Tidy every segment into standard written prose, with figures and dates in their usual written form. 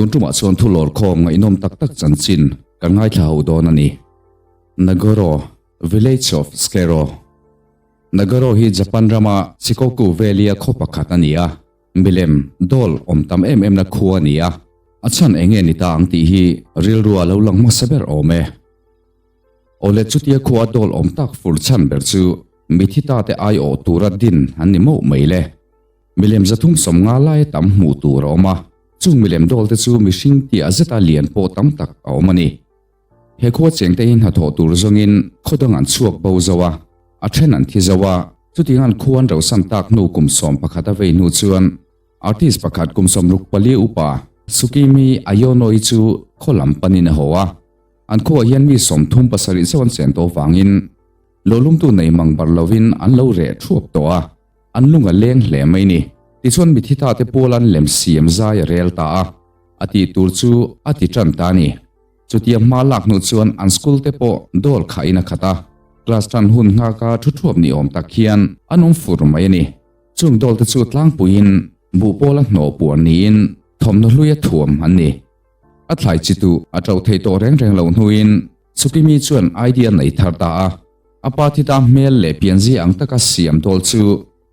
Tun tumah chuan thu lawrkhawm ngaihnawm tak tak chanchin kan ngaithla ho dawn a ni. Nagoro, Village of Skero. Nagoro hi Japan rama Shikoku Valley-a khaw pakhat a ni a, milem, doll, awm tam em emna khua a ni a. A chhan eng nge ni ta ang tih hi rilru a lo lang hmasa ber awm e. Awle chutia khua doll awm tak fur chhan ber chu mithi ta te aiawh tura din an ni mauh mai le. Milem 350 laia tam hmuh tur a awm a, chung milem dawl te chu mihring tiah zeta lian pawh tam tak a awm a ni. He khua cheng te hi hnathawh tur zawngin khaw dang an chhuak bo zo a, a then an thi zo a, chutiang an khua an rosan tak hnu kum 11 a vei hnu chuan artist pakhat kum 64 upa Tsukimi Ayono-i chu khaw lam panin a haw a, an khuaah hian mi 37 zeuh an chen tawh vangin lawhlumtu nei mang bar lovin an lo reh thuap tawh a. An lung a leng hle mai ni. Tichuan mithi ta te pawl an lem siam zai a rel ta a, a tih tur chu a ti tan ta a ni. Chutia hma lak hnu chuan an school te pawh dawl khah in a khat a, class tan hun nghak a thu thuap ni awm tak hian an awm fur mai a ni. Chung dawl te chu tlangpuiin buh pawl a hnawh puan niin thawmhnaw hlui a thuam an ni. A thlai chi tu a to thei tawh reng reng loh hnuin Tsukimi chuan idea nei thar ta a. A pa thi ta hmel leh pianzia ang taka siam dawl chu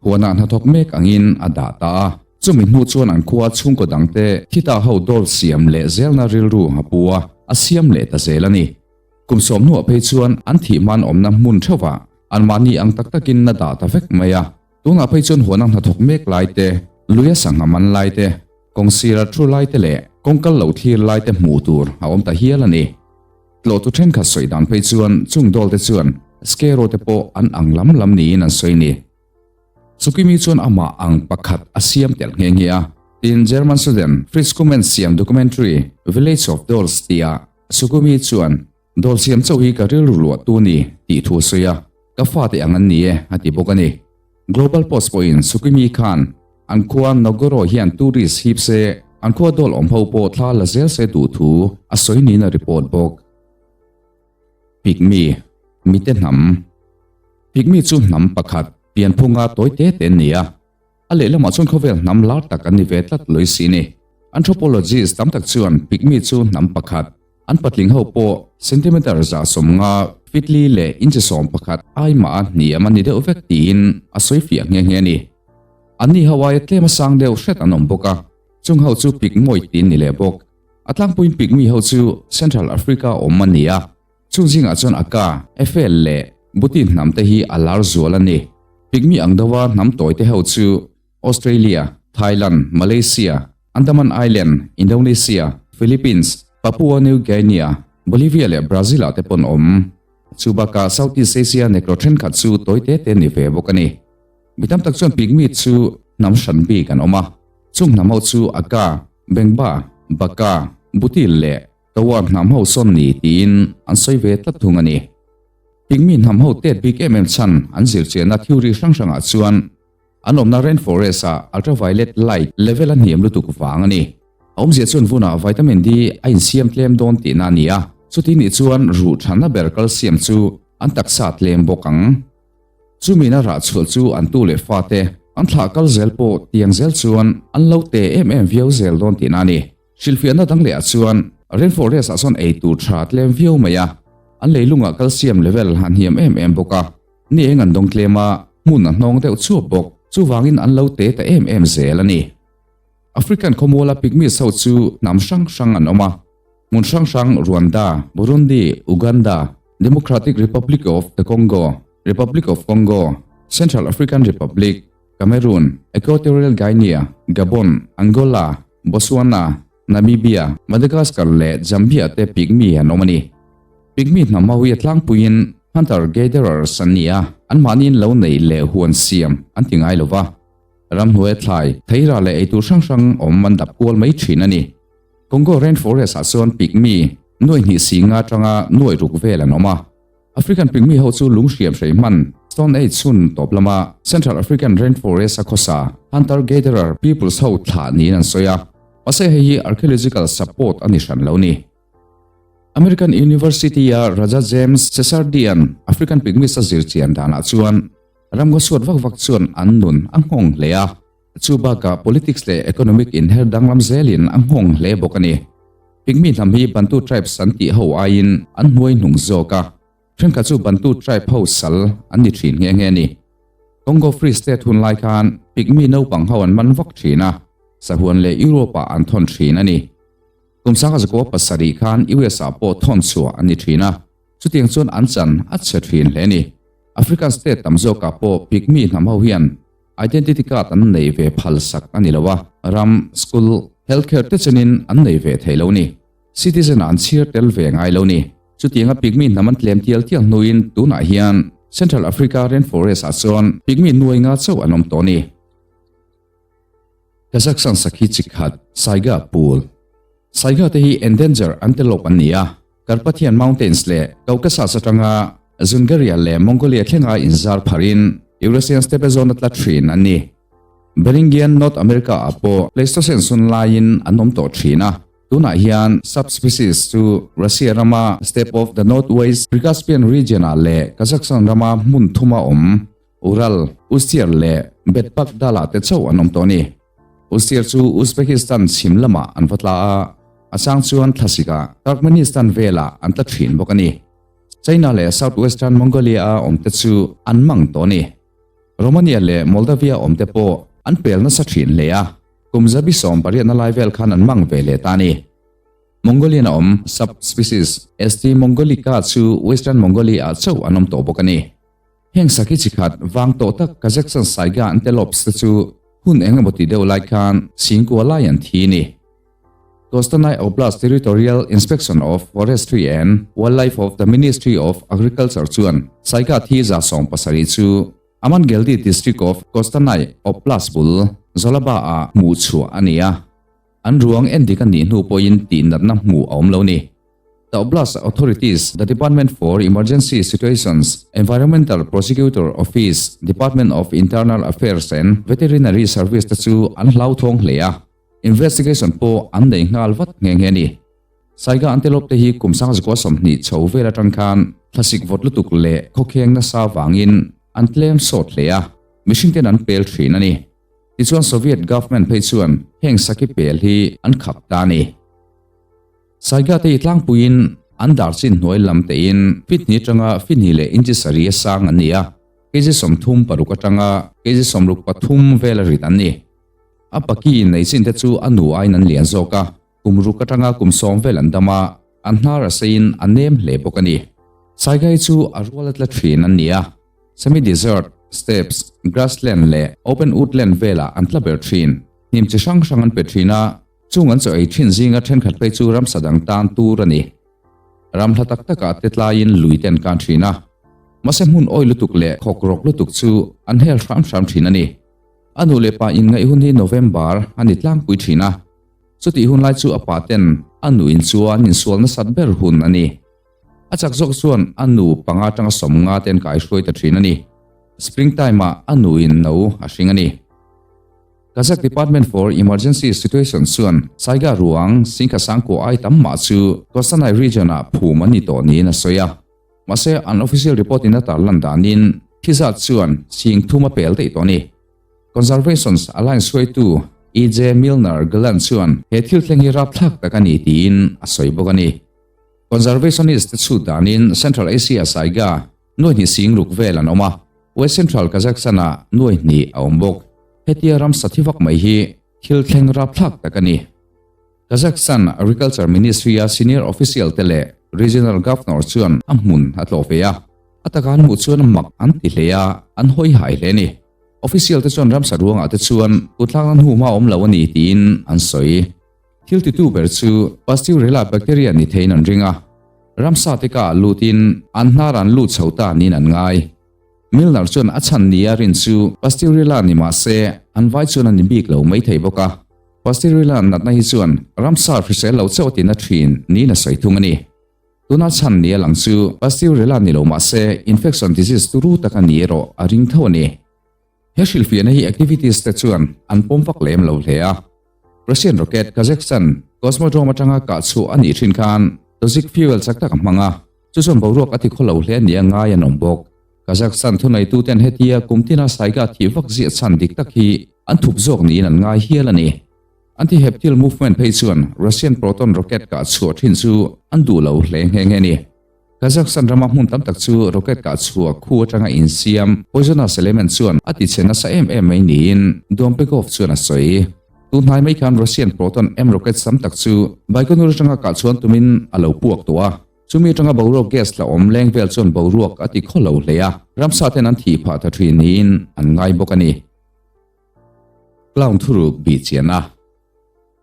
huanah hnathawk mek angin a dah ta a. Chumi hnu chuan an khua chhungkaw dangte thi ta ho dawl siam leh zelna rilru a pu a, a siam leh ta zel a ni. Kum sawm hnuah phei chuan an thih hman awmna hmun theuhah anmahni ang tak takin a dah ta vek mai a. Tunah phei chuan huana hnathawk mek lai te, luia sangha man lai te, kawng sira thu lai te leh kawng kal lo thlir lai te hmuh tur a awm ta hial a ni. Tlawhtu thenkhat sawi dan phei chuan chung dawl te chuan Skero te pawh an ang lam lam niin an sawi ni. Tsukimi chuan amah ang pakhat a siam tel nghe nghe a, tin German student Fritz Kuhmann siam documentary Village of Dolls tihah Tsukimi chuan Dawl siam chauh hi ka rilru luah tu ni tih thu a sawi a, ka fate ang an ni e a ti bawk a ni. Global Post pawhin Tsukimi khan an khua Nogoro hian tourist hip se, an khua dawl awm ho pawh thla la zel se duh thu a sawi niin a report bawk. Pygmy, Mite hnam. Pygmy chu hnam pakhat, pianphunga tawi te te an ni a. A lehlamah chuan khawvel hnam lar tak an ni ve tlat lawih si ni. Anthropologist tam tak chuan Pygmy chu hnam pakhat, an patling ho pawh centimeter 150 feet li leh inch 11 ai mah a hniam a ni deuh vek tiin a sawi fiah nghe nghe a ni. Anni ho aia tlem a sang deuh hret an awm bawk a, chung ho chu Pygmoid tiin ni leh bawk. A tlangpuiin Pygmy ho chu Central Africa awm a ni a. Chung zingah chuan Aka, Efel leh Buti hnam te hi a lar zual a ni. Pygmy ang deuha hnam tawi te ho chu Australia, Thailand, Malaysia, Andaman Island, Indonesia, Philippines, Papua New Guinea, Bolivia leh Brazil ah te pawn awm. Chu bakah Southeast Asia nekro thenkhat chu tawi te te ni ve bawk a ni. Mi tam tak chuan Pygmy chu hnam hran bik an awm a. Chung hnam ho chu Aka, Bengba, Baka, Buti leh Tower hnam ho sawn ni tiin an sawi ve tlat thung a ni. Pygmy hnam ho tet bik em em chhan an zirchianna theory hrang hrangah chuan an awmna rainforest ah ultraviolet light level a hniam lutuk vang a ni. A awmzia chuan vunah vitamin D a insiam tlem dawn tihna a ni a, chuti nih chuan ruh thanna ber calcium chu an taksa tlem bawk ang. Chumina rah chhuah chu an tu leh fate an thlah kal zel pawh tiang zel chuan an lo te em em viau zel dawn tihna a ni. Hrilhfiahna dang leh ah chuan rainforest ah sawn ei tur tha tlem viau mai a, an leilungah calcium level a hniam em em bawk a, ni eng an dawng tlem a, hmun a hnawng deuh chuap bawk, chuvangin an lo te ta em em zel a ni. African khawmuala Pygmies ho chu hnam hrang hrang an awm a, hmun hrang hrang Rwanda, Burundi, Uganda, Democratic Republic of the Congo, Republic of Congo, Central African Republic, Cameroon, Equatorial Guinea, Gabon, Angola, Botswana, Namibia, Madagascar leh Zambia te Pygmy an awm a ni. Pygmy hnam ho hi a tlangpuiin hunter-gatherers an ni a, anmahniin lo neih leh huan siam an ti ngai lo va. Ramhnuai thlai, theira leh eitur hrang hrang awm an dap kual mai thin a ni. Congo rainforest ah chuan Pygmy nuai hnih singa atanga nuai ruk vel an awm a. African Pygmy ho chu lung hriam hrei hman, Stone Age chhun tawp lama Central African rainforest a khawsa hunter-gatherer peoples ho thlah niin an sawi a, mahse hei hi archaeological support a ni hran lo ni. American University-a Raja James Cesardian African Pygmies a zir chian danah chuan ramngaw suat vak vak chuan an nun a nghawng hle a. Chu bakah politics leh economic inher danglam zelin a nghawng hle bawk a ni. Pygmy hnam hi Bantu tribes an tih ho aiin an hnuai hnung zawk a, thenkhat chu Bantu tribe ho sal an ni thin nghe nghe a ni. Congo Free State hun lai khan Pygmy naupang ho an man vak thin a, sahuan leh Europe ah an thawn thin a ni. Kum 1907 khan US ah pawh thawn chhuah an ni thin a, chutiang chuan an chan a chhe thin hle a ni. African state tam zawkah pawh Pygmy hnam ho hian Identity card an nei ve phal sak a ni lo a, ram, school, health care te chenin an nei ve thei lo ni. Citizen ah an chhir tel ve ngai lo ni. Chutianga Pygmy hnam an tlem tial tial hnuin tunah hian Central Africa rainforest ah chuan Pygmy nuai nga chauh an awm tawh ni. Kazakhstan sakhi chi khat Saiga pool. Saiga te hi endanger antelope an ni a, Carpathian Mountains leh Caucasus atanga Dzungaria leh Mongolia thlenga inzar pharin Eurasian Steppe Zone a tla thin an ni. Beringian North America ah pawh Pleistocene sun laiin an awm tawh thin a, tunah hian subspecies chu Russia rama Steppe of the Northwest Pricaspian region ah leh Kazakhstan rama hmun thuma awm Ural, Ustyr leh Betpak Dala te chauh an awm tawh a ni. Ustyr chu Uzbekistan chhim lamah an va tla a, a chang chuan thlasik-ah Turkmenistan velah an tla thin bawk a ni. China leh Southwestern Mongolia-a awmte chu an mang tawh a ni. Romania leh Moldavia awmte pawh an pel nasa thin hle a, kum zabi 18na lai vel khan an mang ve leh ta a ni. Mongolian-a awm sub-species St. Mongolica chu Western Mongolia-ah chauh an awm tawh bawk a ni. Heng sakhi chi khat vang tawh tak Kazakhstan Saiga antelopes te chu hun eng emaw ti deuh lai khan singkua lai an thi ni. Kostanay Oblast Territorial Inspection of Forestry and Wildlife of the Ministry of Agriculture chuan Saiga thi 700 chu Amangeldy District of Kostanay Oblast bul Zolaba ah hmuh chhuah a ni a. An ruang endik a nih hnu pawhin tihnatna hmuh a awm lo ni. The Oblast authorities, the Department for Emergency Situations, Environmental Prosecutor Office, Department of Internal Affairs and Veterinary Service te chu an hlauthawng hle a, investigation pawh an nei nghal vat nghe nghe a ni. Saiga antelope te hi kum 1920 chho vel atang khan thlasik vawt lutuk leh khawkheng nasa vangin an tlem sawt hle a, mihring ten an pel thin a ni. Tichuan Soviet government phei chuan heng saki pel hi an khap ta a ni. Saiga te hi tlangpuiin an dar chin hnuai lam tein feet hnih atanga feet hnih leh inchi sarih a sang an ni a, kg 36 atanga kg 63 vel a rit an ni. A paki nei chin te chu a nu aiin an lian zawk a, kum ruk atanga kum 10 vel an dam a, an hnar a seiin a nem hle bawk a ni. Saiga hi chu a rual a tla thin an ni a, semi-desert, steppes, grassland leh open woodland velah an tla ber thin. Hnim chi hrang hrang an pe thin a, Chung an chaw ei thin zinga thenkhat phei chu ramsa dang tan tur a ni. Ram hla tak takah te tlaiin lui te an kan thin a. Mahse hmun awi lutuk leh khawk rawk lutuk chu an hel hram hram thin a ni. A nu leh pa inngaih hun hi November a ni tlangpui thin a. Chutih hun lai chu a pa ten a nu in chuan insual nasat ber hun a ni. A chak zawk chuan a nu panga atanga 50 te an kaihruai ta thin a ni. Spring time ah a nu in no a hring a ni. Kazakh Department for Emergency Situations chuan Saiga ruang singkha sangkua ai tam mah chu Kostanay region-ah phum an ni tawh niin a sawi a. Mahse, an official report in a tarlan danin thi zat chuan sing thum a pel daih tawh a ni. Conservations Alliance hruaitu EJ Milner Gallant chuan he thil thleng hi rapthlak tak a ni tiin a sawi bawk a ni. Conservationist te chhut danin Central Asia Saiga nuai hnih sing ruk vel an awm a, West Central Kazakhstan-ah nuai hnih a awm bawk. Hetia ramsa thi vak mai hi thil thleng rapthlak tak a ni. Kazakhstan Agriculture Ministry-a senior official te leh regional governor chuan a hmun a tlawh ve a, a taka an hmuh chuan mak an ti hle a, an hawi hai hle a ni. Official te chuan ramsa ruangah te chuan kutthlakna hnuhma a awm lo a ni tiin an sawi. Thil titu ber chu Pasteurella bacteria ni theiin an ring a, ramsa te ka ah lutin an hnar an lut chho ta niin an ngai. Milner chuan a chhan nia rin chu Pasteurella ni mah se an vai chuan a ni bik lo mai thei bawk a, Pasteurella natna hi chuan ramsa hrisel lo chauh a tina thin niin a sawi thung a ni. Tuna chhan nia lang chu Pasteurella ni lo mah se infection disease turu tak a ni erawh a ring tho a ni. He hrilhfiahna hi activities te chuan an pawm vak lem lo hle a. Russian rocket Kazakhstan Cosmodrome atanga kah chhuah a nih thin khan toxic fuel chak tak a hmang a, chu chuan boruak a ti khaw lo hle nia ngai an awm bawk. Kazakhstan thuneituten hetia kum tina Saiga thih vak ziah chhan dik tak hi an thup zawk niin an ngai hial a ni. Anti-Heptil movement phei chuan Russian Proton rocket kah chhuah thin chu an duh lo hle nghe nghe a ni. Kazakhstan rama hmun tam tak chu rocket kah chhuah khu atanga insiam poisonous element chuan a tichhe nasa em em mai niin Dompekov chuan a sawi. Tun hnai mai khan Russian Proton M rockets tam tak chu Baikonur atanga kah chhuan tumin a lo puak tawh a. Chumi atanga boruak gas la awm leng vel chuan boruak a ti khaw lo hle a, ramsa ten an thih phah ta thin niin an ngai bawk a ni. Clown thuruk bih chian a.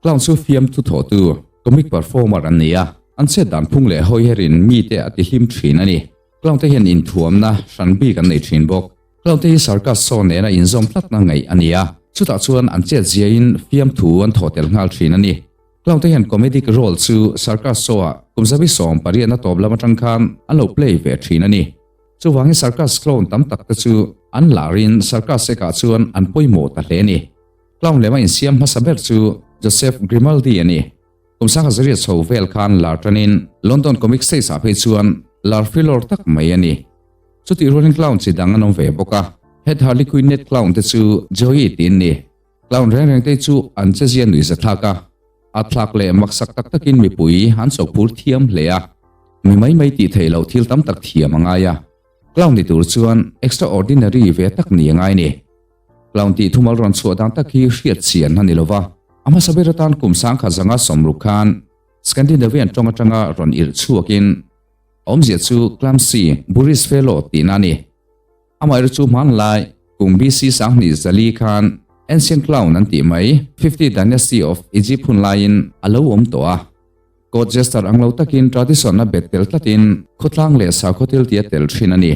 Clown chu fiam thu thawhtu, comic performer an ni a, an chet dan phung leh hawi herin mite a ti hlim thin a ni. Clown te hian inthuamna hran bik an nei thin bawk. Clown te hi circus show nena inzawm tlatna ngaih a ni a, chutah chuan an chet ziain fiamthu an thawh tel nghal thin a ni. Clown te hian comedic role chu circus show ah kum zabi 18 na tawp lam atang khan an lo play ve thin a ni. Chuvangin circus clown tam tak te chu an larin circus ekah chuan an pawimawh ta hle a ni. Clown lema insiam hmasa ber chu Joseph Grimaldi a ni. Kum sangha zariat chho vel khan lar tanin London Comic Stage ah phei chuan lar filawr tak mai a ni. Chutih rualin clown chi dang an awm ve bawk a, het Harlequinette clown te chu Joey tih an ni. Clown reng reng te chu an chezia nuihza thlak a, a thlak leh maksak tak takin mipui an chawkphur thiam hle a, mi mai mai tih theih loh thil tam tak thiam a ngai a. Clown ni tur chuan extraordinary ve tak ni a ngai ni. Clown tih thumal rawn chhuah dan tak hi hriat chian a ni lo va, a hmasa ber atan kum sangkhat zanga 60 khan Scandinavian tawng atanga rawn irh chhuakin a awmzia chu clumsy boorish fellow tihna a ni. Amaherawhchu hmanlai kum BC 2004 khan ancient clown an tih mai Fifty Dynasty of Egypt hun laiin a lo awm tawh a. Court jester ang lo takin tradition a bet tel tlatin khawtlang leh sakhaw thil tih a tel thin a ni.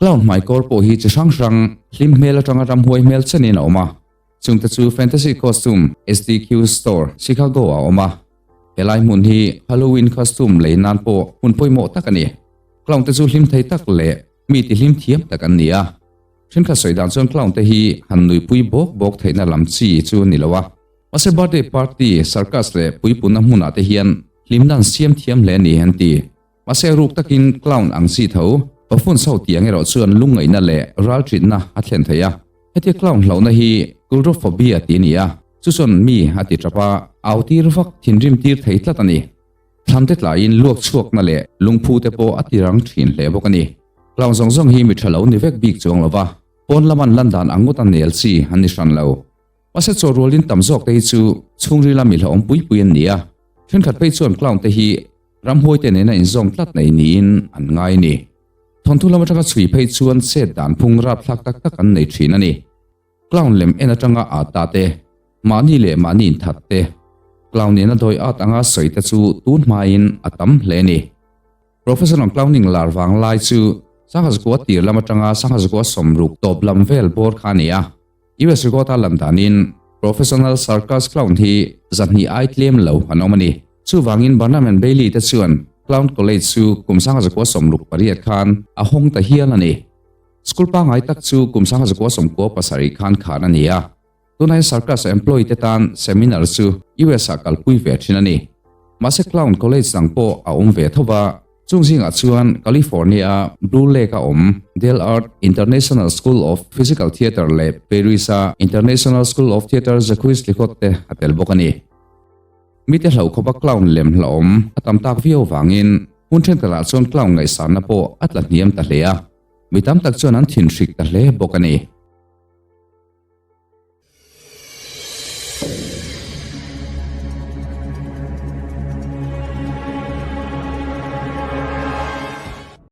Clown hmaikawr pawh hi chi hrang hrang hlim hmel atanga ramhuai hmel chenin a awm a. Chungte chu Fantasy Costume SDQ Store, Chicago ah a awm a. Helai hmun hi Halloween costume lei nan pawh hmun pawimawh tak a ni. Clown te chu hlim thei tak leh mi ti hlim thiam tak an ni a. Thenkhat sawi dan chuan clown te hi han nuipui bawk bawk theihna lam chi chu a ni lo a. Mahse birthday party, circus leh puipunna hmunah te hian hlimna an siam thiam hle a ni an ti. Mahse ruk takin clown ang chi tho, buffoon ho tiang erawh chuan lungngaihna leh ralṭitna a thlen thei a. Hetia clown hlauhna hi coulrophobia tih a ni a, chu chuan mi a ti ṭap a, au tir vak, thinrim tir thei tlat a ni. Thlam te tlaiin luak chhuakna leh lungphu te pawh a ti rang ṭhin hle bawk a ni. Clown zawng zawng hi mi ṭha lo ni vek bik chuang lo va, pawn laman lan dan ang ngawt a nel chi an ni hran lo. Mahse chaw rualin tam zawk te hi chu chhungrila mi hlauhawm pui pui an ni a, ṭhenkhat phei chuan clown te hi Ramhuai te nena inzawm tlat nei niin an ngai a ni. Thawnthu lam atanga chhui phei chuan chet dan phung rapthlak tak tak an nei thin a ni. Clown lem en atanga at ta te, mahni leh mahni inthat te, clown nena dawi at anga sawi te chu tun hmain a tam hle a ni. Professional clowning lar vang lai chu Sanghazukua tir lam atanga Sanghazukua 60 tawp lam vel bawr kha a ni a. US record a lan danin professional circus clown hi 200 ai tlem lo an awm a ni. Chuvangin Barnum and Bailey te chuan Clown College chu kum 1968 khan a hawng ta hial a ni. School pangngai tak chu kum 1997 khan khar a ni a. Tunah hian circus employee te tan seminar chu US ah kalpui ve thin a ni. Mahse Clown College dang pawh a awm ve tho va. Chung zingah chuan California-a Blue Lake-a awm Del Art International School of Physical Theatre leh Paris-a International School of Theatre Jacques Lecoq te a tel bawk a ni. Mite hlauh khawpa clown lem hlauhawm a tam tak viau vangin hmun thenkhatah chuan clown ngaihsanna pawh a tla hniam ta hle a, mi tam tak chuan an thinhrik ta hle bawk a ni.